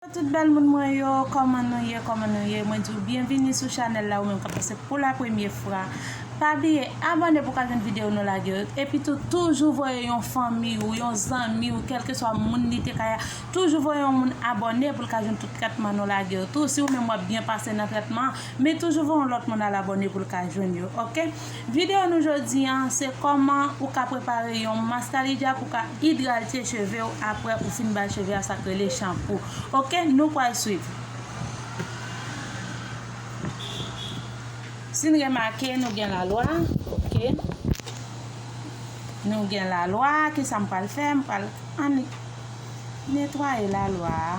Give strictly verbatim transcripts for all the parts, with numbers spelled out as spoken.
Tout bèl moun mwen yo, kòman nou ye, kòman nou ye? Mwen di w byenvini sou chanèl la, ou menm k ap pase pou la premye fwa. Pa bliye abòne pou w ka jwenn videyo nou lage yo. Epi tou, toujou voye yon fanmi ou, yon zanmi ou, kèlkeswa moun li te ka ye a, toujou voye yon moun abòne pou l ka jwenn tout trètman nou lage yo. Tou, si ou menm w ap byen pase nan trètman an, men toujou voye yon lòt moun al abòne pou l ka jwenn yo, oke? Videyo nou jodi a, se kòman ou ka prepare yon mascarilla pou ka idrate cheve w apre ou fin bay cheve a sa k rele chanpou. Oke, nou pral swiv. Si n remake, nou gen lalwa, oke. Nou gen lalwa, kisa m pral fè? M pral annik netwaye lalwa a.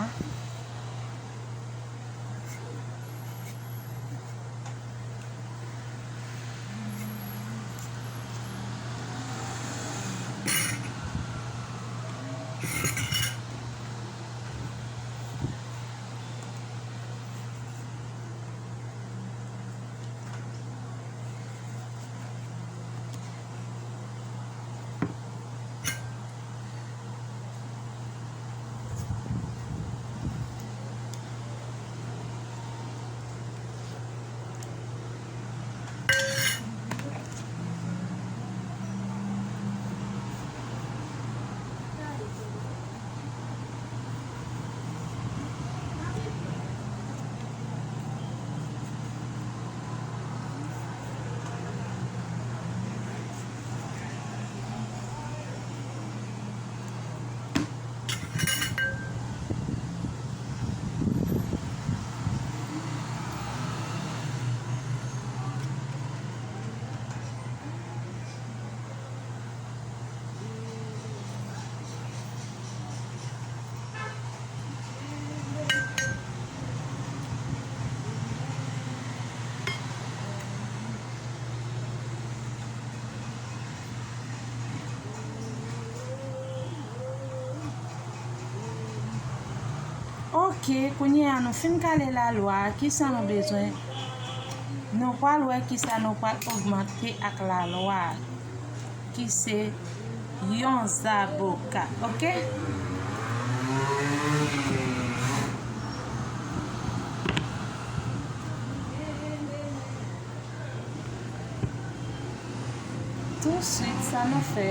Oke, kounye a nou fin kale lalwa, kisa nou bezwen? Nou pral wè kisa nou pral ogmante ak lalwa, ki se yon zaboka, oke? Touswit, sa nou fè,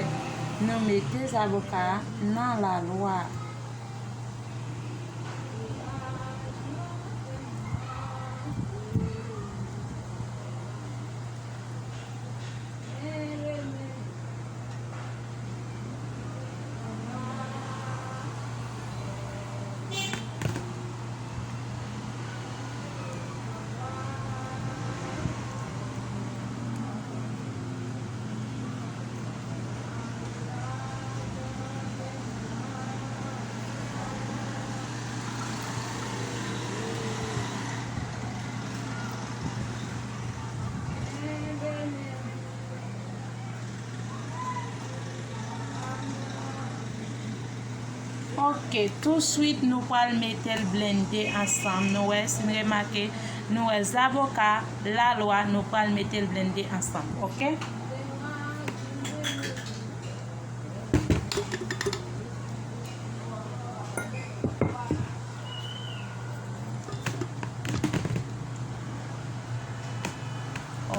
nou mete zaboka a nan lalwa. Oke, touswit nou pral mete l blende ansanm. Nou wè, si n remake, nou wè zaboka, lalwa, nou pral mete l blende ansanm, oke?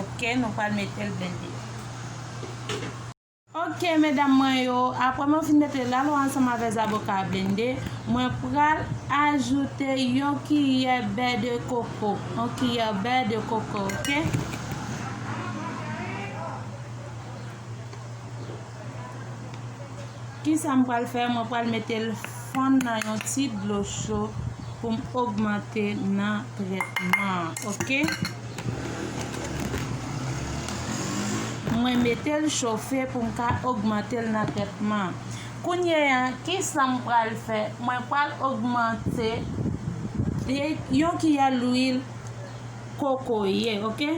Oke, nou pral mete l blende. Oke, medam mwen yo, apre mwen fin mete lalwa ansanm avè zaboka a blende, mwen pral ajoute yon kiyè bè de koko. Yon kiyè bè de koko, oke? Kisa m pral fè? Mwen pral mete l fonn nan yon ti dlo cho pou m ogmante nan trètman an, oke? Mwen mete l chofe pou m ka ogmante l nan trètman an. Kounye a, kisa m pral fè? Mwen pral ogmante de, yon kiyè lwil kokoye, oke?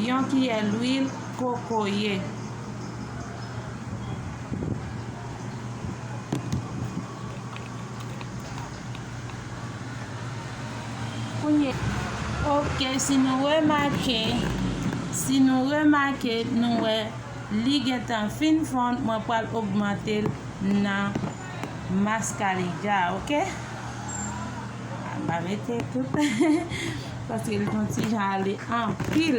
Yon kiyè lwil kokoye. Kounye, oke, si nou remake, si nou remake, nou wè Li gentan fin fonn, mwen pral ogmante l nan mascarilla, oke? M pa mete tout, paske l gon ti jan ale anpil.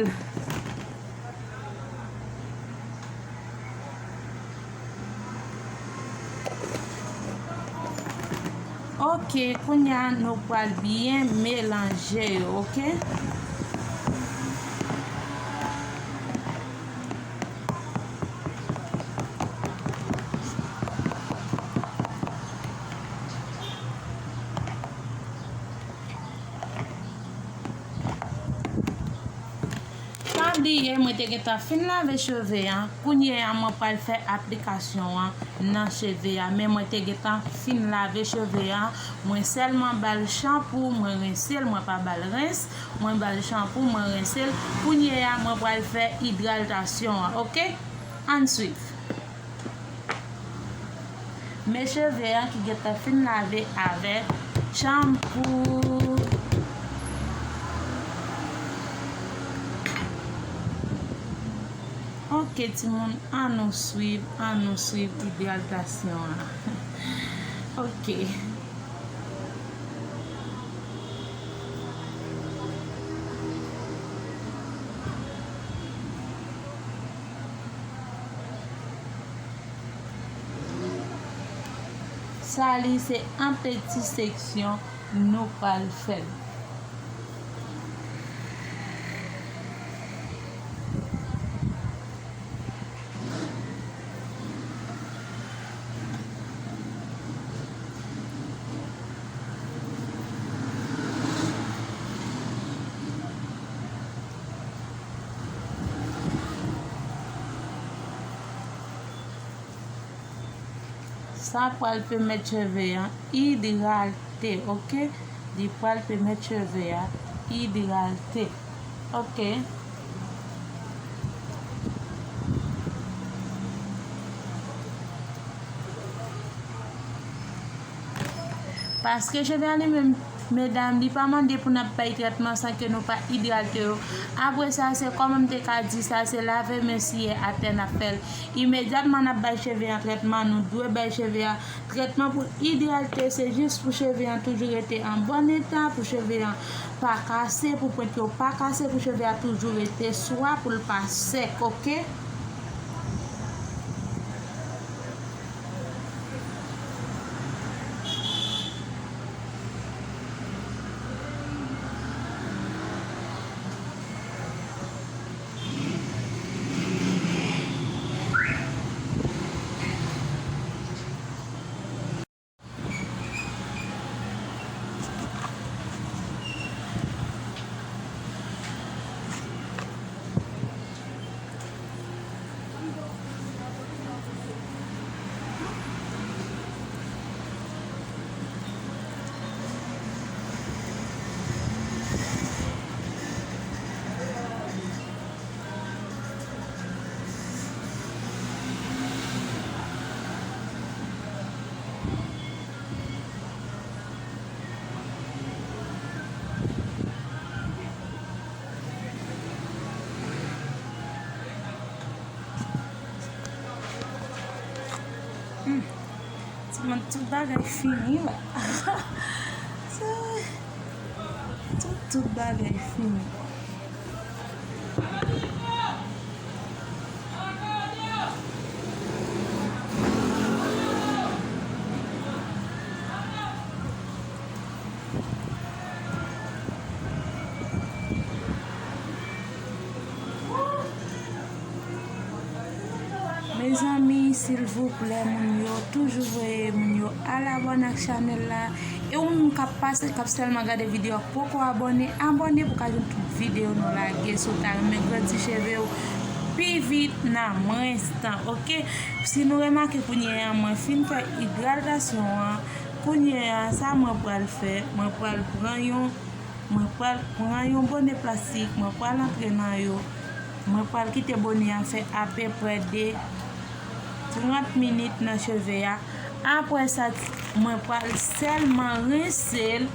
Oke, kounye a nou pral byen melanje yo, oke? Pa bliye, mwen te gentan fin lave cheve an. Kounye a, mwen pral fè aplikasyon an nan cheve a. Men mwen te gentan fin lave cheve a. Mwen sèlman ba l chanpou, mwen rense l, mwen pa ba l rens. Mwen ba l chanpou, mwen rense l. Kounye a, mwen pral fè idratasyon an, oke? Ann swiv. Men cheve an ki gentan fin lave avèk chanpou. Oke, timoun, ann nou swiv, ann nou swiv idratasyon an. Oke. Sa li se an peti seksyon nou pral fè l. Sa pral pèmèt cheve an idrate, oke? Li pral pèmèt cheve a idrate, oke? Paske cheve a li menm, medam, li pa mande pou n ap bay trètman san ke nou pa idrate yo. Apre sa, se kòman m te ka di sa, se lave men siye atè n ap fè l. Imedyatman n ap bay cheve an trètman, nou dwe bay cheve a trètman pou idrate, se jis pou cheve an toujou rete an bon eta, pou cheve an pa kase, pou pwent yo pa kase, pou cheve a toujou rete swa, pou l pa sèk, oke? Hmm. Timoun, tout bagay fini la. Tout, tout bagay fini. Mezanmi, silvouplè, moun yo, toujou voye moun yo al abòne ak chanèl la. E ou menm k ap pase, k ap sèlman gade videyo a, poko abòne, abòne pou ka jwenn tout videyo nou lage. Si w ta renmen grandi cheve w pi vit nan mwens tan, oke? Si nou remake kounye a, mwen fin fè idratasyon an, kounye a, sa mwen pral fè, mwen pral pran yon, mwen pral pran yon bone plastik, mwen pral antre nan yo, mwen pral kite bone a fè apeprè de trant minit nan cheve a. Apre sa, mwen pral sèlman rense l.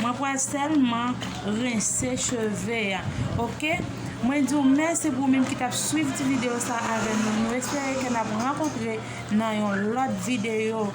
Mwen pral sèlman rense cheve a. Oke? Mwen di w mèsi pou ou menm ki t ap swiv ti videyo sa avè nou. Nou espere ke n ap rankontre nan yon lòt videyo.